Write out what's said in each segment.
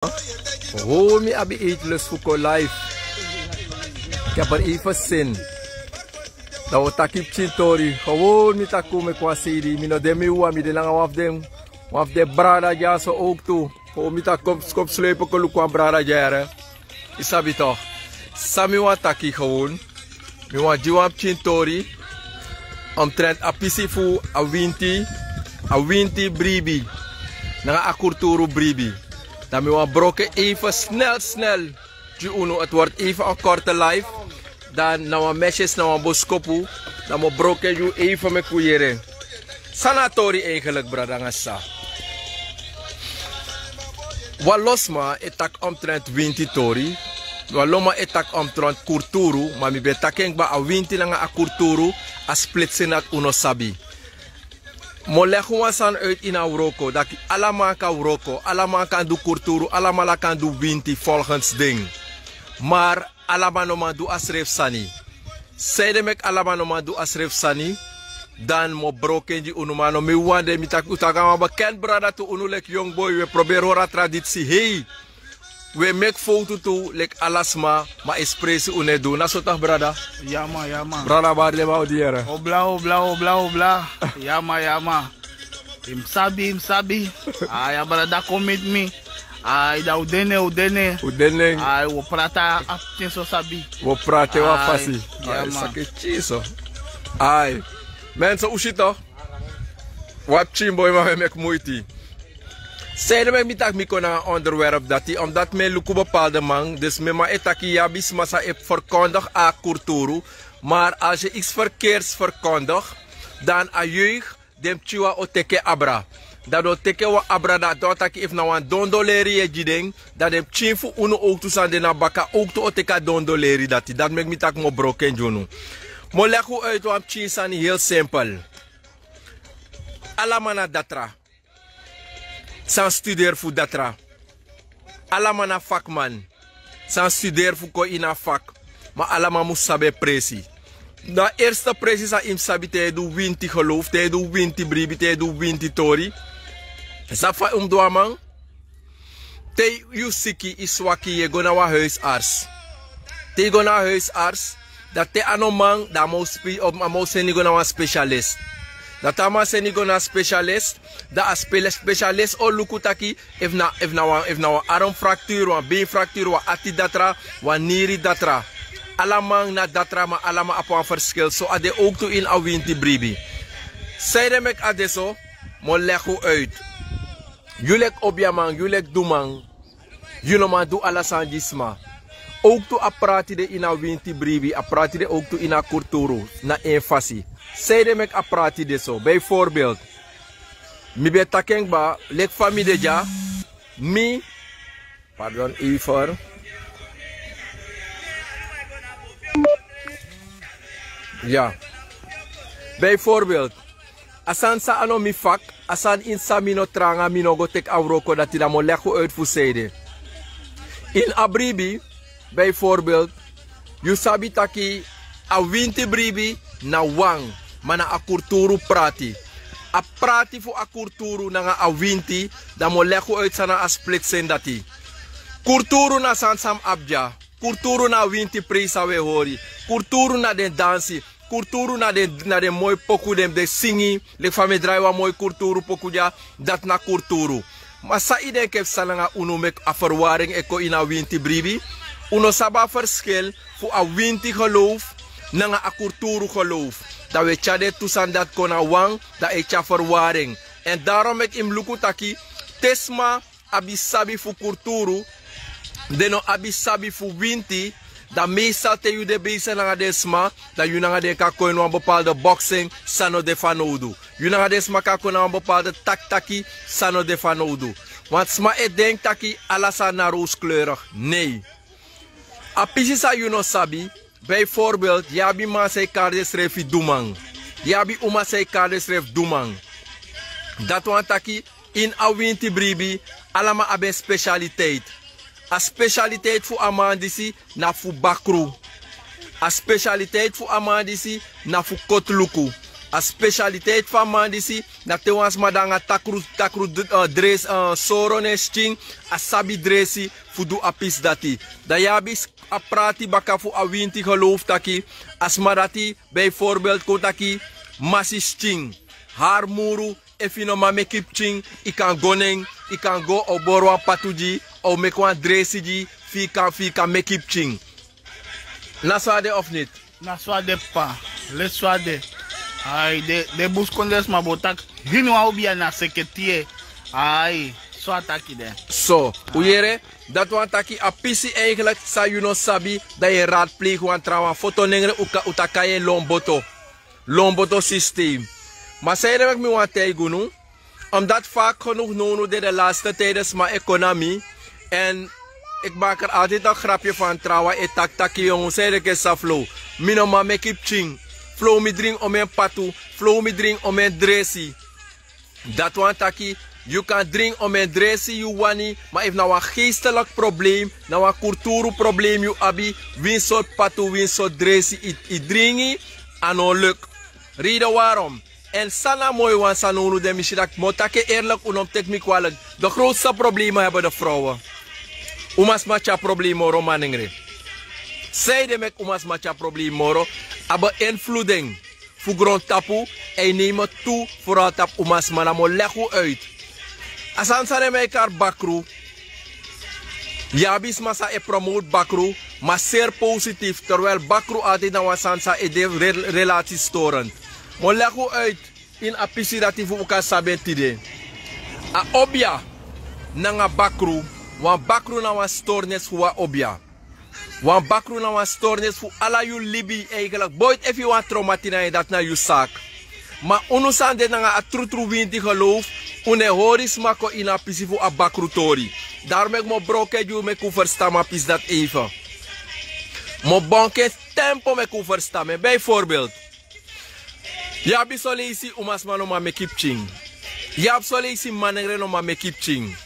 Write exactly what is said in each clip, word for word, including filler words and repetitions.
Hol mi abi eitlus fu kon life. Keber even sin. Dan wi o taki pikin tori. Hol mi taki un meki wan seidi, mi no de mi wan, mi de nanga wan fu den, wan fu den brada dyaso ook tu. Hol mi taki kon, kon sluipen kon luku wan brada dyere. Yu sabi toch. San mi wan taki gewoon. Mi wan gi wan pikin tori omtrent a pisi fu a winti, a winti bribi nanga a kulturu bribi. Dan mi wan broken even snel snel gi unu. Het wordt even een korte live. Dan na wan message, na wan boskopu. Dan mi o broken gi unu even meki un yere. San na a tori eigenlijk, brada nanga sisa? Wan lo sma e taki omtrent winti tori. Wan lo man e taki omtrent kulturu, ma mi ben taki en kba, a winti nanga a kulturu, a splitsin dati un no sabi. Mi o legi wan sani uit ini a wroko, dati ala man kan wroko, ala man kan du kulturu, ala man kan du winti volgens den. Maar ala man no man du a srefi sani. Sanede meki ala man no man du a srefi sani? Dan mi o broken gi unu, ma no mi wan de, mi taki, un taki a wan bekend brada tu, unu leki young boy, wi e proberi hori a tradisi hei. Wi e meki fowtu tu leki ala sma, ma expresi un no e du. Na so toch, brada? Ya man, ya man. Brada, bari leba o di yere. Obla, obla, obla, obla. Ya man, ya man. Yu mus sabi, yu mus sabi. Ai, a brada kon miti mi. Ai, dan un de ne, un de ne. Un de ne. Ai, wi o prati a pikin so sabi. Wi o prati wan fasi. Ai, ya man. Ai, saki kisi so. Ai. Mensen, un si toch? Wan pikin boi, ma wi e meki muiti. Sanede meki mi taki mi kon na a onderwerp dati, omdat mi e luku bepaalde man, dus mi man e taki yu abi sma san e verkondig a kulturu, maar als je iets verkeerds verkondig, dan a jeugd, den pikin wan o teki abra. Dan den o teki wan abra, dati wani taki efu na wan dondoleri yu e gi den, dan den pikin fu unu ook tu san de na baka ook tu o teki a dondoleri dati. Dati meki mi taki mi o broken gi unu. Mi o legi un uit wan pikin sani heel simpel. Ala man na datra. San studeri fu datra. Ala man na vakman. San studeri fu kon ini a vak. Ma ala man mus sabi en presi. Na a eerste presi san yu mus sabi te yu e du winti geloof, te yu e du winti bribi, te yu e du winti tori. Sabi fa yu mus du a man? Te yu siki, yu swaki, yu e go na wan huisarts. Te yu go na a huisarts, dan te a no man, dan a man o spi-, a man o seni yu go na wan specialist. Dan te a man seni yu go na a specialist, dan a spele-, specialist o luku taki efu na, efu na wan, efu na wan armfractuur, wan beenfractuur, wan ati datra, wan niri datra. Ala man na datra, ma ala man abi wan verschil. So a de ook tu ini a winti bribi. Sanede meki a de so, mi o legi un uit. Yu leki obiaman, yu leki duman, yu no man du ala sani gi sma. Ook tu a prati de ini a winti bribi, a prati de ook tu ini a kulturu, na en fasi. Sanede meki a prati de so? Bijvoorbeeld, mi ben taki en kba, leki fa mi de dya, mi, pardon, even. Ya. Bijvoorbeeld, a sani san a no mi vak, a sani ini san mi no tranga, mi no go teki a wroko dati, dan mi o legi un uit fu sanede. Ini a bribi, bijvoorbeeld, yu sabi taki a winti bribi na wan, ma na a kulturu prati. A prati fu a kulturu nanga a winti, dan mi o legi un uit san na a splitsin dati. Kulturu na sani san mi abi dya. Kulturu na a winti prei san wi e hori. Kulturu na den dansi. Kulturu na den, na den moi poku den, den singi. Leki fa mi e drai wan moi kulturu poku dya, dati na kulturu. Ma san yu denki e psa nanga unu meki a verwarring e kon ini a winti bribi? Un no sabi a verschil fu a winti geloof nanga a kulturu geloof. Dan wi e tyari den tu sani dati kon na wan, dan e tyari verwarring. En daarom meki yu mus luku taki te sma abi sabi fu kulturu, den no abi sabi fu winti, dan meestal te yu de bezig nanga den sma, dan yu nanga den kan kon ini wan bepaalde boksing san no de fanowdu. Yu nanga den sma kan kon na wan bepaalde takitaki san no de fanowdu. Want sma e denki taki ala sani na rooskleurig. Nee. A pisi san yu no sabi, bijvoorbeeld, yu abi man san e kari densrefi duman. Yu abi uma san e kari densrefi duman. Dati wani taki, ini a winti bribi, ala man abi en specialiteit. A specialiteit fu a man disi na fu bakru. A specialiteit fu a man disi na fu kotluku. A spesialiteit fu a man disi, na te wan sma de nanga takru, takru d-, eh, dresi, eh, soro na en skin, a sabi dresi fu du a pisi dati. Dan yu abi s-, a prati baka fu a winti geloof taki, a sma dati, bijvoorbeeld, kon taki, masi skin, hari muru, efu yu no man meki pikin, yu kan go na en, yu kan go, a o bori wan patu gi yu, a o meki wan dresi gi yu, fu yu kan, fu yu kan meki pikin. Na so a de of niti? Na so a de, p'pa. Leti so a de. Ai, den, den buskondresma bo taki, hiniwan obia na seketiye. Ai, so a taki de. So, un yere, dati wani taki a pisi eigenlijk san yu no sabi, dan yu e raadpleeg wan trawan. Foto nengre un ka-, un taki a yu e lon boto. Lon boto systeem. Ma sanede meki mi wani taigi unu, omdat vaak genoeg nownu de, de laatste tijden sma e kon na mi. En ik maak er altijd een grapje van, trawan e taki taki yongu, sanede ke sa flow. Mi no man meki pikin. Flow mi dringi omeni patu. Flow mi dringi omeni dresi. Dati wani taki, yu kan dringi omeni dresi yu wani, ma efu na wan geestelijk probleem, na wan kulturu probleem yu abi, winsi sortu patu, winsi sortu dresi yu, yu dringi, a no luk. Reden waarom. En san na moi wan san nownu de, mi si dati, mi o taki en eerlijk, un no mus teki mi kwalijk. De grootste problemen hebben de vrouwen. Umasma tyari problema moro manengre. Sanede meki umasma tyari problema moro, a beïnvloeding fu grontapu, en yu neem tu vooral tapu umasma, dan mi o leg un uit. A sani san den man e kari bakru. Yu abi sma san e promote bakru, ma zeer positief, terwijl bakru altijd na wan sani san e de re-, relatiestorend. Mi o leg un uit ini a pisi dati fu un kan sabi en tide. A obia nanga bakru, wan bakru na wan stoornis fu wan obia. Wan bakru na wan stoornis fu ala yu libi eigenlijk. Boiti efu yu wan tromati na en, dati na yu saki. Ma unu san de nanga a trutru winti geloof, un no e hori sma kon ini a pisi fu a bakru tori. Daarom meki mi o broko en gi un meki un ferstan mi a pisi dati even. Mi o bonki en tempo meki un ferstan mi. Bijvoorbeeld, yu abi son leisi umasma no man meki pikin. Yu abi son leisi manengre no man meki pikin.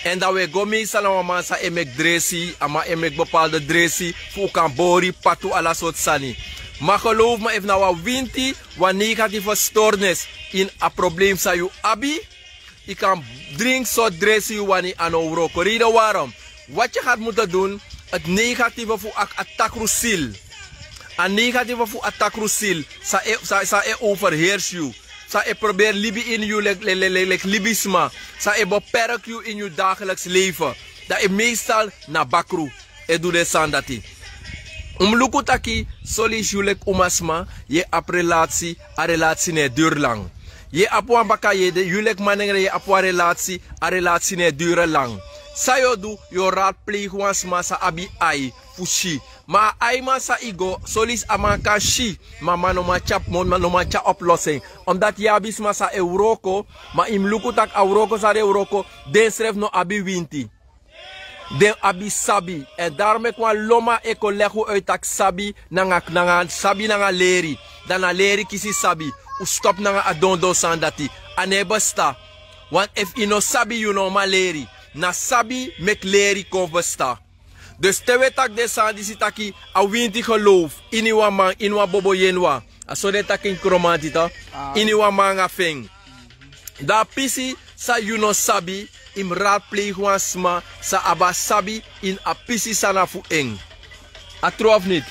En dan un e go meestal na wan man san e meki dresi, a man e meki bepaalde dresi, fu un kan bori, patu, ala sortu sani. Ma geloof mi, efu na wan winti, wan negatieve stoornis ini a probleem san yu abi, yu kan dringi sortu dresi yu wani, a no wroko. Reden waarom. Wat yu gaat moeten doen, het negatieve fu a, a takru ziel. A negatieve fu a takru ziel, san e, san, san e overheersi yu. San e proberi libi ini yu leki, leki, leki, leki libisma. San e beperk yu ini yu dagelijks leven. Dan e meestal na bakru e du den sani dati. Un mus luku taki, son leisi yu leki umasma, yu e abi relasi, a relasi no e duru lang. Yu e abi wan baka, yu e de, yu leki manengre yu e abi wan relasi, a relasi no e duru lang. San yu o du, yu o raadpleeg wan sma san abi ai fu si. Ma a aiman san yu go, son leisi a man kan si, ma a man no man tyari, no man tyari oplossing. Omdat yu abi sma san e wroko, ma yu mus luku taki a wroko san den e wroko, densrefi no abi winti. Den abi sabi. En daarom meki wan lonman e kon leg un uit taki sabi nanga, nanga, sabi nanga leri. Dan na leri kisi sabi. Un stop nanga a dondon sani dati. A no e bestaan. Want efu yu no sabi, yu no man leri. Na sabi meki leri kon bestaan. Dus te un e taki den sani disi taki a winti geloof ini wan man, ini wan bobo yeni wan. A so den e taki ini Kromanti, toch? Ini wan man nanga fu en. Dan a pisi san yu no sabi, yu mus raadpleeg wan sma san abi a sabi ini a pisi san na fu en. A tru of niti?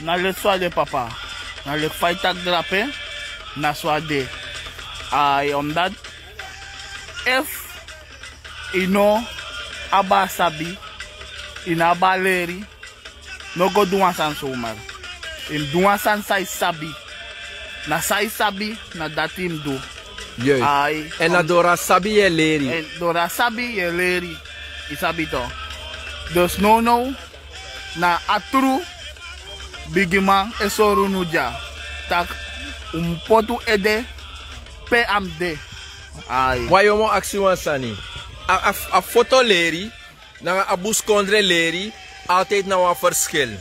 Na leti so a de, papa. Na leki fa yu taki drape, na so a de. Ai, omdat efu yu no abi a sabi, yu no abi a leri, no go du wan sani zomaar. Yu mus du wan sani san yu sabi. Na san yu sabi, na dati yu mus du. Juist. Ai, en na doro a sabi yu e leri. En doro a sabi yu e leri. Yu sabi, toch? Dus nownow, na a tru bigiman e sori unu dya. Tak' un mus poti un ede pe a mus de. Ai. Ma yu mu aksi wan sani. A, a, a foto leri nanga a buskondre leri, altijd na wan verschil.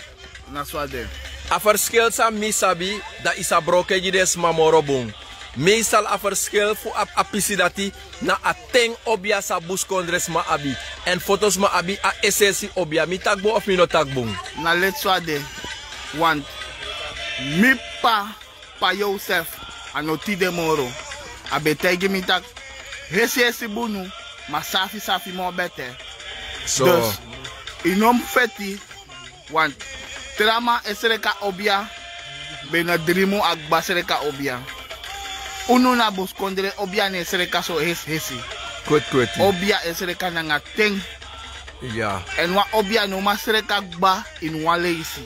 Na so a de. A verschil san mi sabi, dan yu sa broko en gi den sma moro bun. Meestal a verschil fu a, a pisi dati, na a ten obia san buskondresma abi. En fotosma abi a essensi obia. Mi taki bun of mi no taki bun? Na leti so a de. Want mi p'pa, p'pa Joseph, A no tide moro. A ben taigi mi taki hesi hesi bunu, ma safi safi moo bete. Dus yu no mus feti. Want tra man e sreka obia. Bena dri mun a kba sreka obia. Unu na buskondre, obia no e sreka so hesi hesi. Obia e sreka nanga ten. Èn wan obia no man sreka kba ini wan leisi.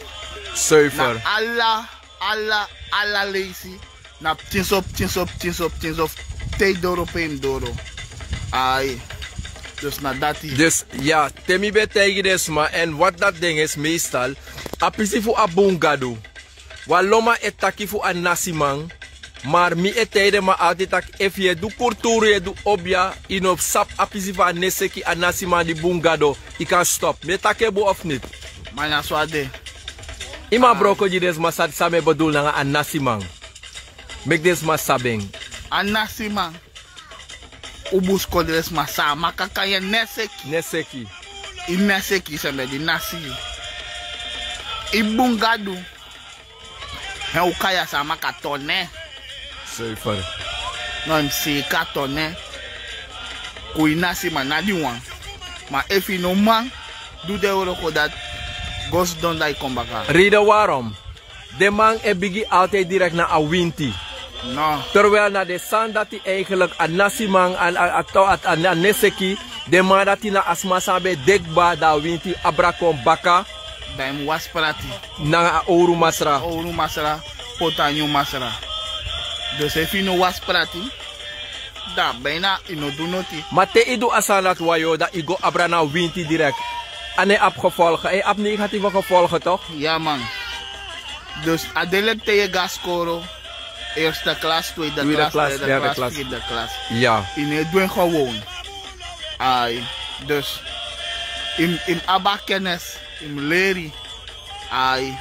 Na ala ala ala leisi. Na pikinso pikinso pikinso pikinso fu te yu doro pe yu mus doro. Ai. Dus na dati. Dus ya, te mi ben taigi den sma èn wat dati den esi meestal, a pisi fu a bun gadu. Wan lo man e taki fu a nasiman. Mar mi e taigi den man altid taki efu yu e du kurturu, yu e du obia, yu no sabi a pisi fu a neseki, a nasiman di bun gado, yu kan stop. Mi e taki en bun of niti? Ma na so a de. Yu man broko gi den sma san mi e bedul nanga a nasiman. Meki den sma sabi en. A nasiman. Un buskondre sma, Saamaka kan yu e neseki. Neseki. Yu neseki, san ben di nasi yu. Yu bun gadu. Hen un kan yu a Saamaka tone. Zuiver. No, yu mus seeka tone. Ku yu nasiman na di wan. Ma efu yu no man du den wroko dati, go sidon dan yu kon baka. Reden waarom? Den man e bigin altijd direct na a winti. No. Terwijl na den sani dati eigenlijk a nasiman, a, a, a, a, a, a neseki, den man dati na a sma san ben de kba, dan a winti abra kon baka. Dan yu mus wasi prati. Nanga a owru masra. Owru masra, poti a nyun masra. Dus efu yu no wasi prati, dan bijna yu no du noti. Ma te yu du a sani dati wan yuu, dan yu go abra na winti direct. A no e abi gevolgen, a e abi negatieve gevolgen toch? Ya man. Dus a de leki te yu e go na skoro, eerste klas, tweede klas, derde klas, vierde klas. Ya. Yu no e du en gewoon. Ai. Dus yu mus, yu mus abi a kennis, yu mus leri. Ai.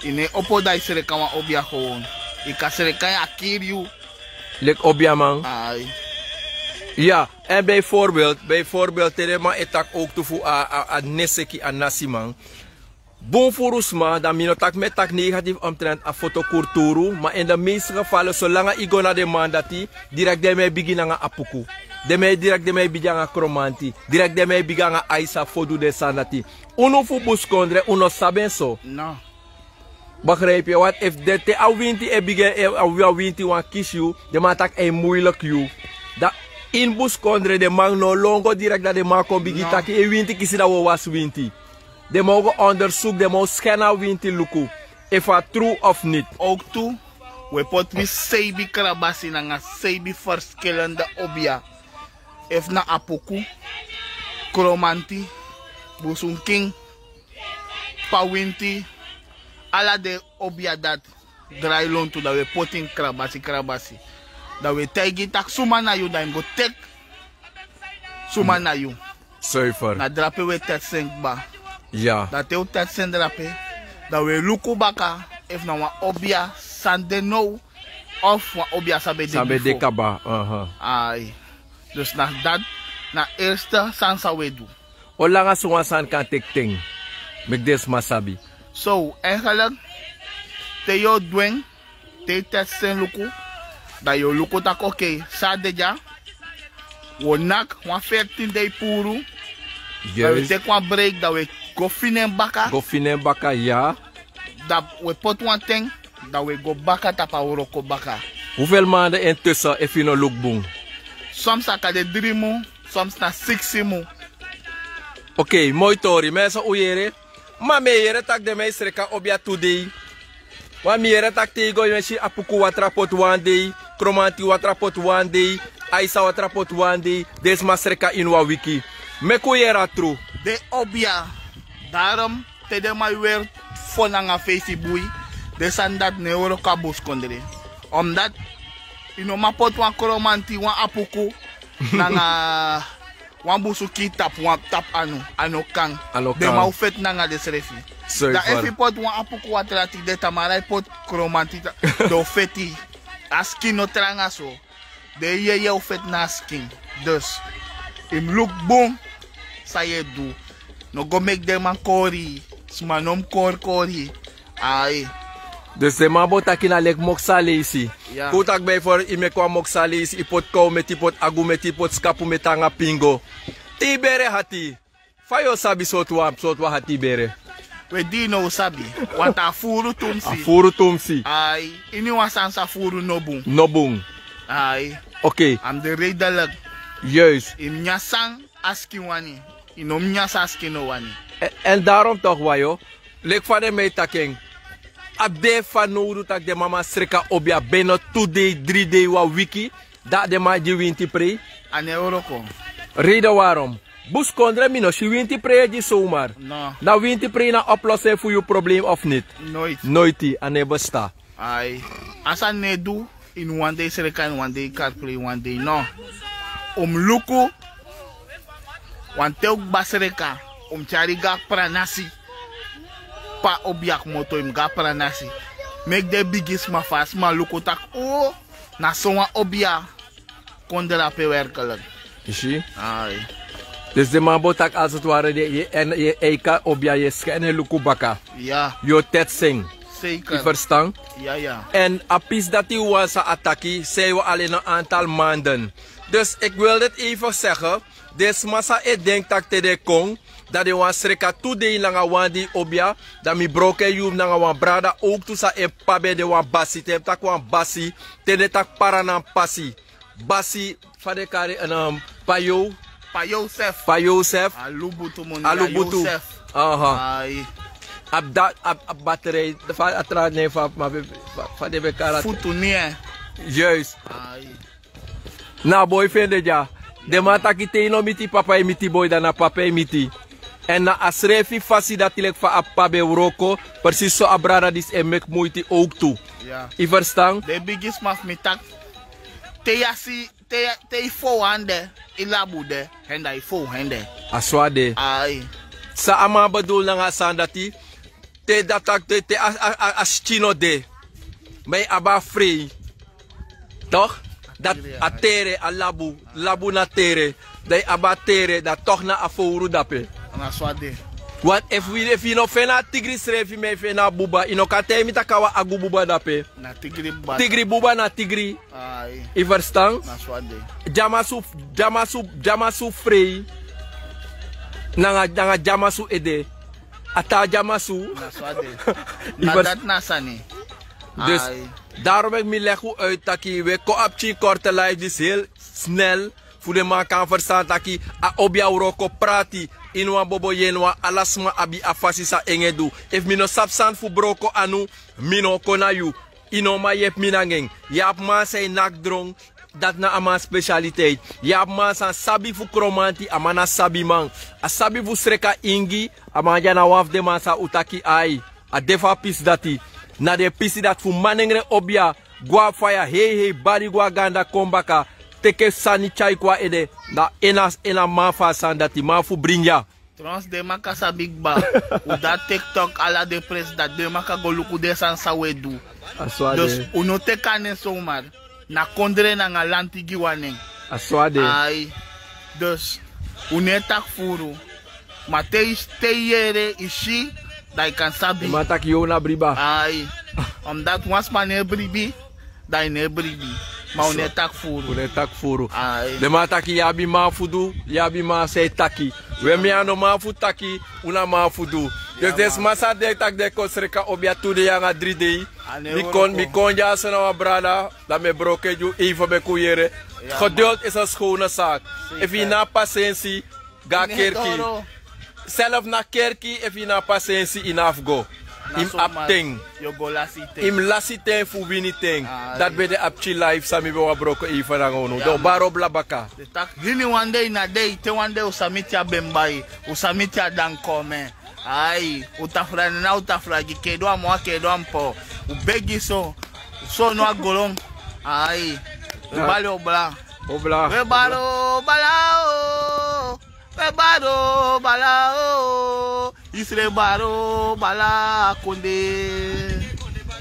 Yu no e opo dan yu sreka wan obia gewoon. Yu kan sreka en, a kiri yu. Leki obiaman. Ai. Ya, en bijvoorbeeld, bijvoorbeeld te den man e taki ook tu fu a, a, a neseki, a nasiman. Bun furu sma, dan mi no taki mi e taki negatief omtrent a foto kurturu, ma in de meeste gevallen, solanga yu go na den man dati, direct den man e bigin nanga apuku. Den man e direct, den man e bigin nanga kromanti. Direct den man e bigin nanga aisa fu du den sani dati. Unu fu buskondre, un no sabi en so. No. Begrijp yu? Want efu den te a winti e bigin, e, a, a winti wani kisi yu, den man taki a e moeilijk yu. Dan in buskondre den man no lon go direct dan den man kon bigin taki e winti kisi dan wi o wasi winti. Den man o go onderzoek, den man o scan a winti luku efu a true of niet. Ook tu, wi e poti wi seibi krabasi nanga seibi verschillende obia. Efu na apuku, kromanti, busunkin, pawinti, ala den obia dati drai lontu, dan wi e poti en krabasi krabasi. Dan wi e taigi yu taki suma na yu, dan yu mus go teki suma na yu. Zuiver. Na drape wi e tetsi en kba. Ya. Dan te un tetsi en drape, dan wi e luku baka efu na wan obia san de now, of wan obia san ben de bifo. San ben de kaba, aha. Ai. Dus na dati, na eerste sani san wi e du. Olanga sowan sani kan teki ten, meki den sma sabi. So, eigenlijk, te yu o du en, te yu tetsi en luku, dan yu o luku taki, oké, san a de dya, wi o naki wan veertien dei puru, dan wi e teki wan break, dan wi e go fini en baka. Go fini en baka, ya. Dan wi e poti wan ten, dan wi e go baka tapu a wroko baka. Hoeveel maanden intussen efu yu no luku bun? Soms a kan de dri mun, soms na siksi mun. Oké, moi tori, mensen, un yere. Ma mi e yere taki den man e sreka obia tu dei. Wan mi yere taki te yu go yu e si apuku watra poti wan dei, kromanti watra poti wan dei, aisa watra poti wan dei, den sma sreka ini wan wiki. Meki un yere a tru. Den obia, daarom te den man e weri fo nanga feisi bui, den sani dati no e wroko a buskondre. Omdat yu no man poti wan kromanti, wan apuku nanga wan busuki tapu wan, tapu anu, a no kan. A no kan. Den man o feti nanga densrefi. Dan efu yu poti wan apuku watra tide, tamara yu poti kromanti, dan den o feti. A skin no tranga so. Den yeye o feti na a skin. Dus yu mus luku bun san yu e du. No go meki den man kori yu. Sma no mus kori kori yu. Ai. Dus den man bo taki na leki moksa leisi. Kon un taki ben yu fori, yu meki wan moksa leisi, yu poti kow meti, yu poti agu meti, yu poti skapu meti nanga pingo. Te yu bere hati, fa yu o sabi sortu wan sortu wan hati yu bere? We di yu no o sabi. Wanta a furu tumsi. A furu tumsi. Ai. Ini wan sani sa furu no bun. No bun. Ai. Okei. A mus de redelik. Yu mus nyan san a skin wani. Yu no mus nyan san a skin no wani. Èn darom toki wayo, leki fa den man e taki en, a de fanowdu tak' den man man sreka obi a beno tu dei dri dei wan wiki. Dan den man e gi winti prei. A no e wroko. Reide warom? Buskondre mi no si winti prei e gi somar. Na winti prei na oplosen fu yu problem of niti? Noiti. A no e besta. Ai. A sani no e du ini wan dei sreka ini wan dei karprei wan dei no. Un mus luku. Wan te un kba sreka, un mus tyari go na pranasi. Pe a obi a kmoto yu mus go na pranasi. Meki den bigisma fu a sma luku tak' o, na sowan obi ya kon drape werkelik. Yu si? Ai. Dus den man bo taki als het ware den yu e eika obi ya, yu e sken en luku baka. Yu o teti sen. Yu ferstan? Èn a pisi dati wan san a taki sei wan alen no antal manden. Dus eki wil deti even segen, den sma san e denki tak' te den kon, dan den wani sreka tu dei nanga wan dei obi ya. Dan mi broko en yuru nanga wan brada owktu san en p'pa ben de wan basi te en mus taki wan basi. Te den taki para na mus pasi. Basi fa den kari en payow. Payow sef. Payow sef. A lubutu moni a lubutu. Aha. Abi dati abi baterei. Fa a tra nen fa den ben kari a futu nen. Juist. Na a boi fende dya. Den man taki te yu no miti papa e miti boi dan na papa e miti. Èn na a srefi fasi dati leki fa a p'pa ben wroko. Presisi so a brada disi e meki muiti owktu. Yu ferstan? Den bigisma fu mi taki te yu a si te yu fow ande, yu labu de, hen dan yu fow hen de. A so a de. San a man bedul nanga a sani dati? Te dati a te a skin no de, ma yu abi a frei. Tok'? Dati a tere a labu. Labu na tere. Dan yu abi a tere dan tok' na a fowru dape. Na so a de. Wan efu yu no feni a tigri srefi ma yu feni a buba yu no kan taigi mi tak' a wan agu buba dape. Tigri buba na tigri. Yu ferstan? Dyamasu dyamasu dyamasu frei. Nanga dyamasu ede. A taa dyamasu. Na so a de. Na dati na sani. Dus darom meki mi legi un uiti taki wi e kon a pikin korte laif disi heli snel, fu den man kan ferstan taki a obi a wroko prati. Ini wan bobo yu ini wan ala sma abi a fasi san en e du. Efu mi no sabi sani fu broko anu, mi no o kon na yu. Yu no o man yepi mi nanga en. Yu abi man san e naki dron. Dati na a man spesialiteit. Yu abi man san sabi fu kromanti a man na sabiman. A sabi fu sreka ingi. A man dya na wan fu den man san un taki ai. A de fu a pisi dati. Na den pisi dati fu manengre obi ya. Go na faya heihei bari go na ganda kon baka. Teke sani tyai kon na ede. Na en na man fu a sani dati man fu bringi ya. Trons den maka sabi kba. Un dati teki tok ala den presi dati den maka go luku den sani san un e du. Dus un no teki a nen somar. Na kondre nanga lanti gi wan nen. Ai. Dus un no e taki furu. Ma te yu yere yu si, dan yu kan sabi. Den man taki yu na briba. Ai. Omdati wan sma no e bribi, dan yu no e bribi. Ma un no e taki furu. Un no e taki furu. Den man taki yu abi man fu du. Yu abi man san e taki. We mi a no man fu taki. Un na man fu du. Dus den sma san den taki den kon sreka obi a tu dei nanga dri dei. Mi kon dyaso na wan brada. Dan mi e broko en gi un eifen meki un yere. Gedult isi en skowne saki. Efu yu no abi pasensi, go na kerki. Selfi na kerki efu yu no abi pasensi yu no abi fu go. Yu mus abi ten. Yu mus lasi ten fu wini ten. Dati ben de a pikin laif san mi ben wani broko eifen nanga unu den un bari obla baka. Hini wan dei na dei te wan dei un sa miti a bembai, un sa miti a dankomen. Ai. Un tafra nana un tafra gi kedu a mo a kedu a mpo. Un begi so. Un so no a golon. Ai. Un bali obla. Obla. We baro bala o. We baro bala o. Isre baro bala konde.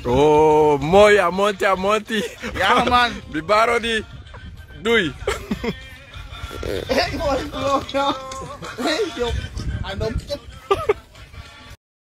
Oh moi a monti a monti. Ya man. Bibaro di. Dui. Hey moi bro. Hey yo. A no.